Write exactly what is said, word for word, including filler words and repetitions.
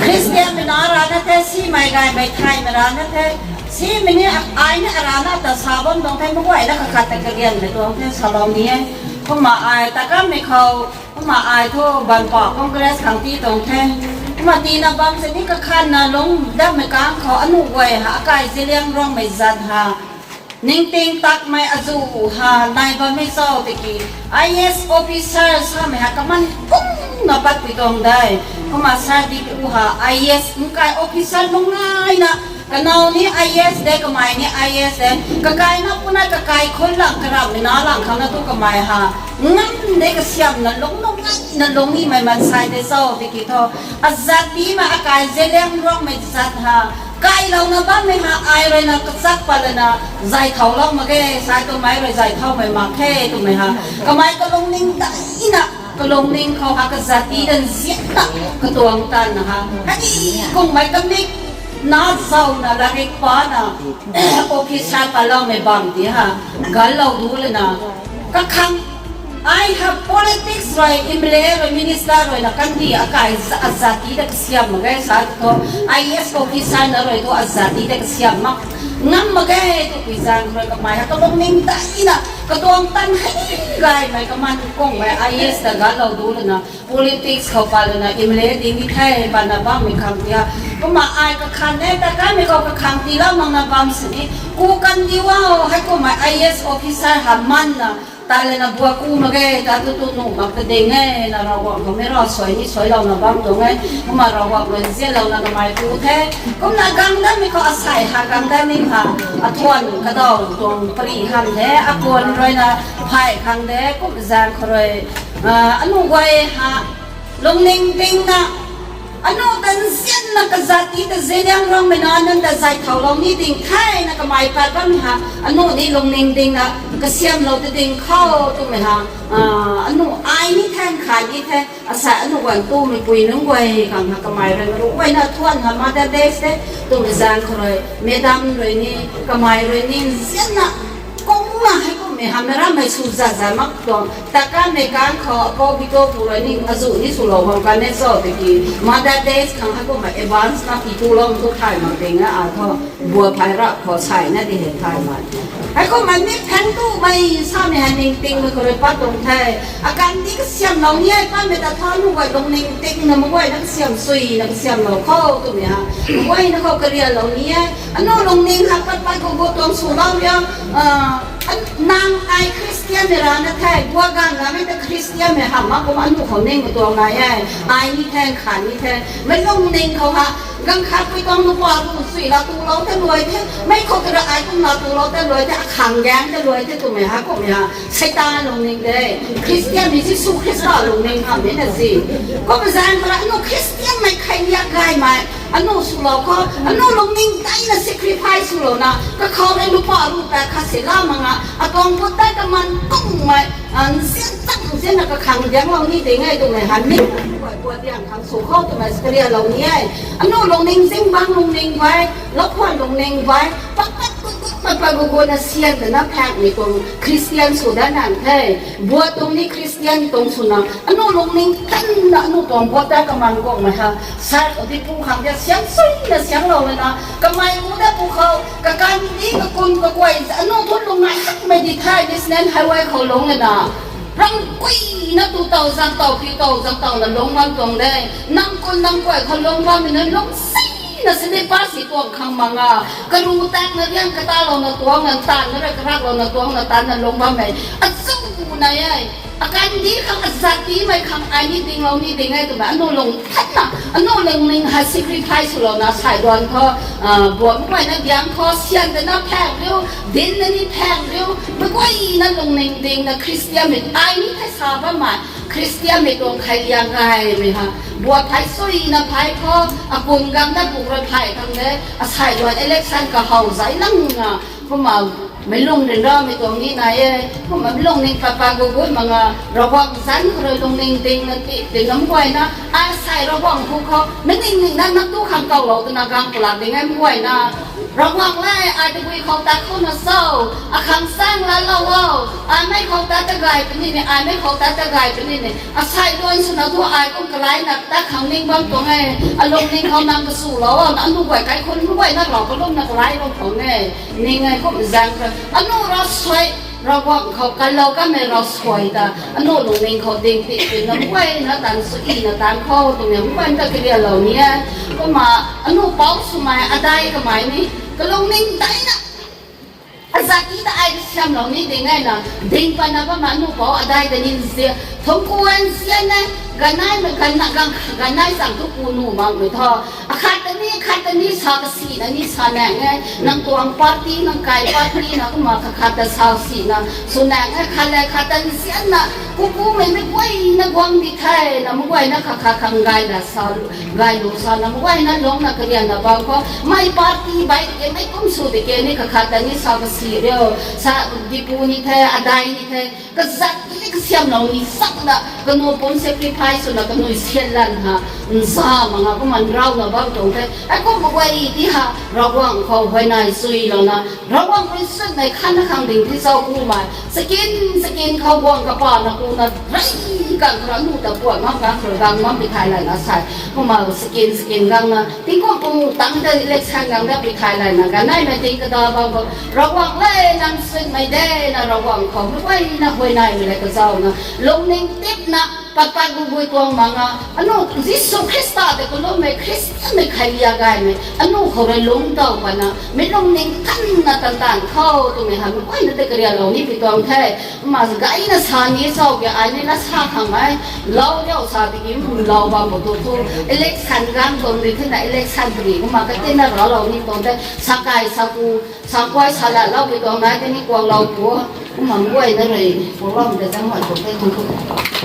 Khristianmei na rana the, simei gaymei thaymei rana the, simei ni ai ni arana ta sa bam tuang the, mak guayna kakhat ta karianmei tuang the, salou ni e. Kumna ai ta kammei khou, kumna ai thu banpa Congress khang tii tuang the. Kumna tiina bam sini kakhanna lungc dammei kang khou anuh guay ha, akai Zeliangrongmei zat ha, ningting takmei azuh ha nai bammei cho tiki, I A S officer samei ha kaman kungna patpui tuang de. Kumna sa di pu ha I A S nkai officer nungaina, kanow ni I A S de, kamei ni I A S de, kakaina puna kakai khun lang karamhmei na lang khangna tu kamei ha ngam de kasiamna lungc nungaina lungc nimei mansei de cho tiki thu, azat timei akai Zeliangrongmei zat ha kailouna bammei ha ai ruina kachak pat lana zay thaulou mak ge, sai twmei rui zay thaumei mak khe twmei ha, kamei kalungning daina, kalungning khou ha kazat ti dan zianna, katuang tanna ha, hei kungmei kamik na zauna larik pana, officer paloumei bam ti ha, ganlou du lana, kakhang ai ha politics rui, M L A rui, minister ruina kandih akai za-, azat ti ta kasiam mak ge sa thu, I A S officer na rui thu azat ti ta kasiam mak ngam mak ge twpui zaeng rui kamei ha kalungning daina, katuang tan hei gaymei kaman kungmei I A S ta ganlou du lana, politics khou pat lana M L A ding ni the patna bammei khang tia. Kumna ai kakhan e, ta kaimei khou kakhang tiilou makna bam sini, ku kandih o, heikumna I A S officer ha manna, ta lana bua ku mak ge, ta tu tu nuh mak ta ding e, na Ravguangc khou mei ra suai ni suailouna bam tuang e, kumna Ravguangc rui nzianlouna kamei ku the. Kumna gang dammei khou asei ha, gang dat ni ha, athuan kadaw tuang pari khang the, akuan ruina phay khang de, kum zaeng khou rui, anuh guay ha, lungning dingna, anuh tan zianna kazat ti ta Zeliangrongmei na nunc ta zay thaulou ni ding thena kamei pat bam ha, anuh ni lungning dingna, kasiamlou ta ding khou twmei ha, anuh ai ni the, khan ni the, asei anuh guan tumei pui nunc guay khang ha kamei rui ruh guayna thuan ha Mother Day the, twmei zaeng khou rui, madam rui ni, kamei rui ni, nzianna, kungna heikumhmei ha meic rammei sw zat zat mak tuang, ta kanmei kan khou akou bito pu rui ni azuh ni swlou bam kan e cho tiki, Mother Day khang heikumna advance na pi tulou tu thay mak ding e, a thu, bua phay rap khou seina di hei thay mak. Heikumna mi phang tumei samei hei ningtingmei khou rui pat tuang the. Akandih kasiamlou ni e, patmei ta tha nu guay lungning tingna mak guayna kasiam suina kasiamlou khou twmei ha, mak guayna khou karialou ni e. Anuh lungning ha pat pat gu gu tuang swlou ria, nang ai Khristianmei rana the, gua ganv namei ta Khristianmei hamh mak kum anuh khou ning mak tuang nai e. Ai ni the, khan ni the, meic lungning khou ha, ganv khat pui tuang nuh pa ru sui la tulou ta luai the, mei khou ta ra ai kum la tulou ta luai the, akhang gaeng ta luai the twmei ha, kummei ha, Seitaan lungning de. Khristianmei Jisu Khrista lungning hamh ni na si. Kum zaeng khou ra anuh Khristianmei kheiliak gaymei, anuh swlou khou, anuh lungning daina sacrifice swlouna, kakhou rui lupa ru pat khat si la mak nga, atuang khou tei kaman kungmei, nzian chang nzianna kakhang dianglou ni ding e twmei ha, mi, guay guay diang khang sw khou twmei karialou ni e. Anuh lungning zingbangc lungning guay, loukhwan lungning guay, pat pat gu gu, pat pat gu gu na sian ta na phakmei tuang Khristian sw dat nang the. Bua tuang ni Khristian tuang swna, anuh lungning tanna anuh tuang bua ta kaman kungmei ha, sa dipu khang ta siang suina sianglou lana, kamei ku dat pu khou, kakandih kakun kakuay, anuh thu lung nai hakmei di the, National Highway khou lungc lana, ram kuina tu tow zang tow, pi tow zang towna lungc bam tuang de. Nang kun nang kuay khou lungc bammei nunc lungc sina sini pa si tuang khang mak nga, karu tangna riang katalouna tuangna, taanna rui karaklouna tuangna, taanna lungc bammei achu nai e. Akandih khang azat timei khang ai ni tinglou ni ding e twmei anuh lung thanna, anuh lungning ha sacrifice swlouna sai duan khou, bua mak guayna diang khou sian ta na phak riu, dinc na ni phak riu, mak guayna lungning dingna Khristianmei ai ni thei sa bammei, Khristianmei tuang kheiliak gaymei ha, bua phey suina phey khou, akum gang na pu rui phey khang de, asei duan election kahow zai lang nga, kumna meic lung ryanramei tuang ni nai e, kumna meic lungning pat pat gu gut mak nga, Ravguangc zanc khou rui lungning dingna ti, ti ngam guayna, asei Ravguangc hu khou, meic ning ning na nang tu khang kawlou twna gang pulak ding e mak guayna, Ravguangc le, ai tabui khou tat khou na cho, akhang sang laalou o, ai mei khou tat ta gay puni ni, ai mei khou tat ta gay puni ni, asei luan swna thu ai kum kalai na tat khang ning bam tuang e, alungning khou nang kasulou o, na anu guay kaikhun guay na lou kalum na kalai bam tuang e, ning e kum zaeng kha, anu ravsuai, Ravguangc khou kalou kanmei ravsuai ta, anu lungning khou ding ti ti na mei guayna tan sw i na tan khou twmei mei guayna ta karialou ni e, kumna, anu pou swmei adai kamei ni, kalungning daina, azat ti ta ai kasiamlou ni ding e na, ding patna bam anu pou adai ta ni nzian, thungkuan nzian e, ganeimei ganna gang, ganei zang thu ku nuh makmei thu, akhat ta ni, khat ta ni sa kasina ni sa naeng e, nang tuang party, nang kai party na kumna kakhat ta sa sina sw naeng e, khat le khat ta nzianna, kukumei mei guayna guang di the, na mei guayna kakhat khang gay na sa, gay lu sa, na mei guayna lungna karianna bam khou, mei party bai ke, mei kum sw di ke ni kakhat ta ni sa kasi rio, sa dipu ni the, adai ni the, kazat ni kasiamlou ni sakna, kanu pum sacrifice swna, kanu sian lan ha, nza manga kumna nrauna bam tuang the, ai kum mei guay ti ha, Ravguangc khou huayney suilouna, Ravguangc rui swnmei khatna khang ding ti cho kumna, sakin, sakin khou guang kapana kumna, rey kang khou ra nu ta puan mam kang khou ra gang mam pi thay lana sa, kumna sakin, sakin gangna, tingkum pum tang ta election gang ta pi thay lana, ganeimei ting kada bam khou, Ravguangc le nang swnmei de na, Ravguangc khou mei guayna huayneymei le kazauna, lungning tipna, pat pat gugui tuang manga, anu Jisu Khrista tei kalummei Khristianmei khailiak gaymei, anu khou rui lungc tow pana, mei lungning kanna tan tan khou twmei hei mei guayna tei karialou ni pi tuang the, kumna gayna sa ni cho ke, ai ni na sa khang e, lou riu sa tiki, lou bam bo tu thu, election gang tuang di thena election pari, kumna katina raclou ni tuang the, sakai saku, sakuai salat lou pi tuang nai tei ni kuaklou pu, kumna mei guayna rui, kuaklou de zang mak tuang the, tuang thu.